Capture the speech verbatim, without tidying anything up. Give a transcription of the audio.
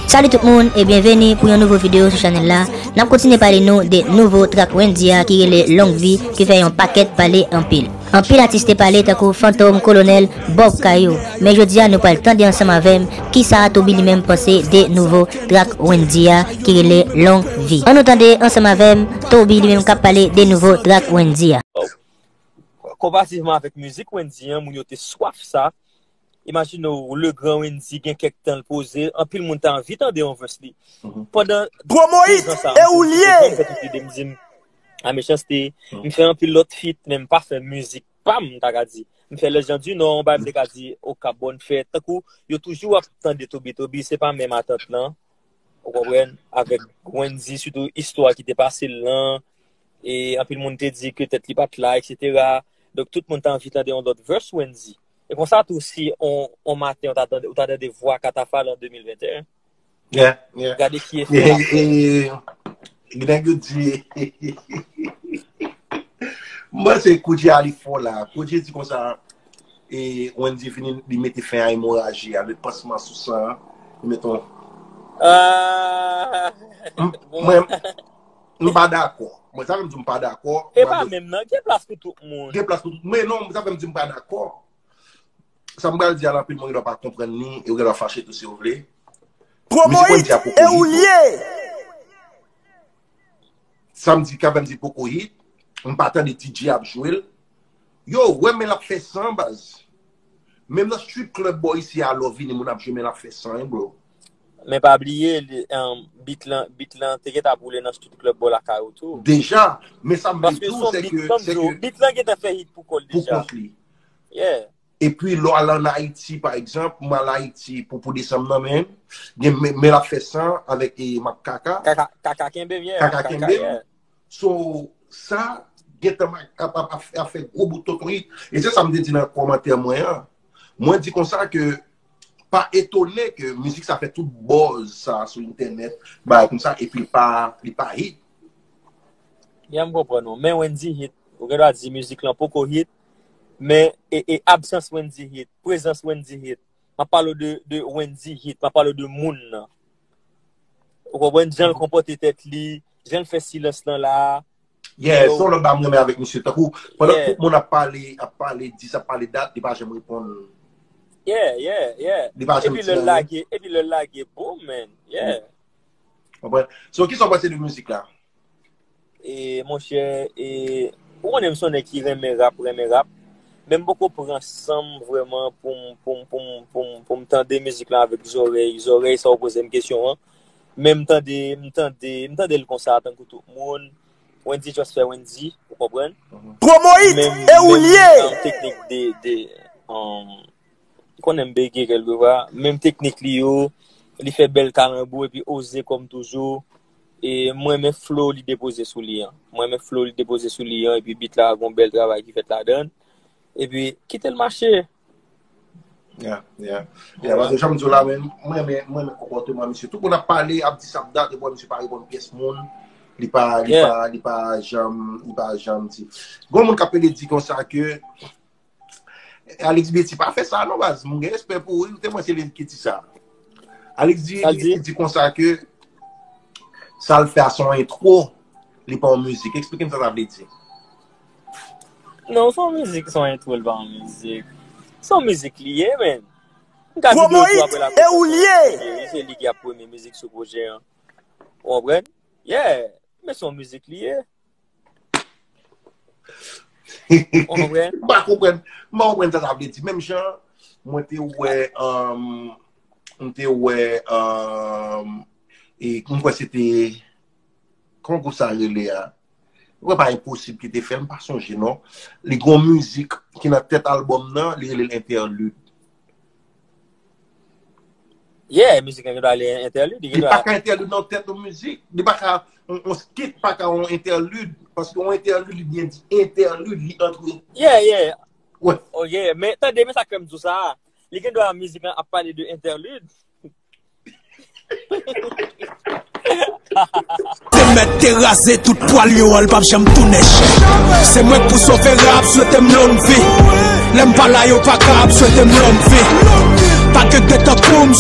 Salut tout moun e byenveni pou yon nouvo videyo sou chanèl la. N ap kontinye pale nou de nouvo track Wendyy a ki rele Long Vi ki fè yon pakèt pale anpil. Anpil atis te pale tankou Fantom, Kolonèl, Bob Kayou. Men jodi a nou pral tande ansanm avè m kisa Toby li menm panse de nouvo track Wendyy a ki rele Long Vi. Ann nou tande ansanm avè m Toby li menm k ap pale de nouvo track Wendyy a. Konparativman avèk mizik Wendyy an, moun yo te swaf sa. Imajine w, le gran Wendyy gen kèk tan l poze, anpil moun ta anvi tande yon verse li. Pandan Promo Hit, e ou l ye? M fè tout ide, m di m, a mechanste, m fè anpil lòt feat, men m pa fè mizik pa m, m ta ka di. M fè Legend du Nord, yon bagay m te ka di, Okap, bòn fèt. Tankou, yo toujou ap tande Toby, Toby, se pa menm atant lan. Ou konprann? Avèk Wendyy, sitou istwa ki te pase l lan. E anpil moun te di ke tèt li pa t la, etsetera. Donk, tout moun ta anvi tande yon lòt verse Wendyy. E konsa tou, si on, on maten, ou ta tande, ou ta tande vwa Katafal an de mil venteyen. Yeah, yeah. Gade ki efè l ap fè. Nèg yo di, m panse Koudjay a li fò la. Koudjay di konsa, e Wendyy vini, li mete fen a emoraji a, li pansman sou san an, li mete yon... Ah, M- Mwen, m pa dakò. Mwen, sa fè m di m pa dakò. E pa menm nan, gen plas pou tout moun. Gen plas pou tout. Men non, sa fè m di m pa dakò. Sa m pral di a la, anpil moun gen dwa pa konprann li, e yo gen dwa fache tou si yo vle. Promo Mizik Hit, Wendyy a poko e ou l hit. Ye? Sa m di, ka fè m di poko hit, m pa tande D J ap jwe l. Yo, wè men l ap fè san, baz. Menm nan strip club bò isi a, lè w vini, moun ap jwe men l ap fè san, wi, bro. Men pa bliye, li, um, beat lan, beat lan te gentan ap woule nan strip club bò lakay ou tou. Deja, men sa m vle Paske di se w, yon se beat, ke, kòm se di w, ke beat lan gentan fè hit pou kò l pou deja. Kont li. Yeah. Epi lè w al ann Ayiti, pa egzanp, mwen al Ayiti pou, pou desanm nan menm, gen men, men l ap fè san avèk e, Map Kaka. Kaka, Kaka kenbe m, yeah. Kaka kenbe m. Yeah. So, sa, gentan ap, ap, ap, ap fè gwo bout tonton hit. E se sa m te di nan kòmantè mwen an. Mwen di konsa ke pa etone ke mizik sa fè tout buzz sa sou entènèt, bagay konsa, epi li pa, li pa hit. Yeah, m konprann ou. Men Wendyy hit. Ou gen dwa di mizik lan poko hit, men e, e absans Wendyy hit, prezans Wendyy hit. M ap pale w de, de Wendyy hit, m ap pale w de moun nan. Ou konprann jan l konpòte tèt li, jan l fè silans lan la. Yeah, Yo. Se yon lòt bagay m renmen avèk misye. Tankou, pandan Yeah. Tout moun ap pale, ap pale dis, ap pale dat, li pa janm reponn. Yeah, yeah, yeah. Li pa janm Epi di lè l anyen. Lage, epi lè l lage, boom, man. Yeah. Konprann? So, kisa w panse de mizik la? E, monchè, e, ou konnen m se yon nèg ki renmen rap, renmen rap. Men m poko pran san m vrèman pou m, pou m, pou m, pou m, pou m tande mizik lan avèk zòrèy, zòrèy sa w poze m kesyon an. Men m tande, m tande, m tande l konsa tankou tout moun. Wendyy just fè Wendyy, ou konprann? Promo Hit, Men, e ou l ye? Teknik de, de, um, konnen m bege kèlkepwa, menm teknik li yo, li fè bèl kalanbou epi oze kòm toujou. E mwen renmen flow li depoze sou li an. Mwen renmen flow li depoze sou li an, epi beat la gon bèl travay ki fèt ladan l. Epi kite l mache. Yeah, yeah. Yeah, paske jan m di w la, men mwen renmen, mwen renmen konpòteman misye. Tout moun ap pale, ap di sa ap dat, epi misye pa reponn pyès moun. Li pa, li Yeah. pa, li pa janm, li pa janm di. Gon moun k ap pede di konsa ke Alex Betty pa fè sa non baz, m gen respè pou ou, wi, ou te mwen se li ki di sa. Alex di, Sa l di? Li di konsa ke sa l fè a se yon entwo, li pa yon mizik. Eksplike m sa sa vle di. Non, se yon mizik, se yon entwo, li pa yon mizik. Se yon mizik li ye, men. M ka di Promo de jou Hit, apre la e ou l ye? Se li ki ap premye mizik sou pwojè an. Ou konprann? Yeah, men se yon mizik li ye. Ou konprann? M pa konprann, m pa konprann sa sa vle di. Menm jan, mwen te wè, um, m te wè, um, e, m kwè se te, kòman gwoup sa rele a? Mwen pa Enposib ki te fè l, m pa sonje non. Li gon mizik ki nan tèt albòm nan, li rele l Entèlid. Yeah, mizik lan gen dwa li entèlid, li gen Li dwa. Pa ka entèlid nan tèt yon mizik. Li pa ka, on, on skit pa ka on entèlid, paske on entèlid li byen di entèlid, li antre. Yeah, yeah. Wè. Oh yeah, men tande, men sa k fè m di w sa. Li gen dwa mizik lan ap pale de entèlid. Te mèt te raze tout pwal yo, al p ap janm tounen. Se mwen k pou sove rap, swete m long vi. Lè m pa la, yo pa ka ap swete m long vi. Pa gen de tankou m,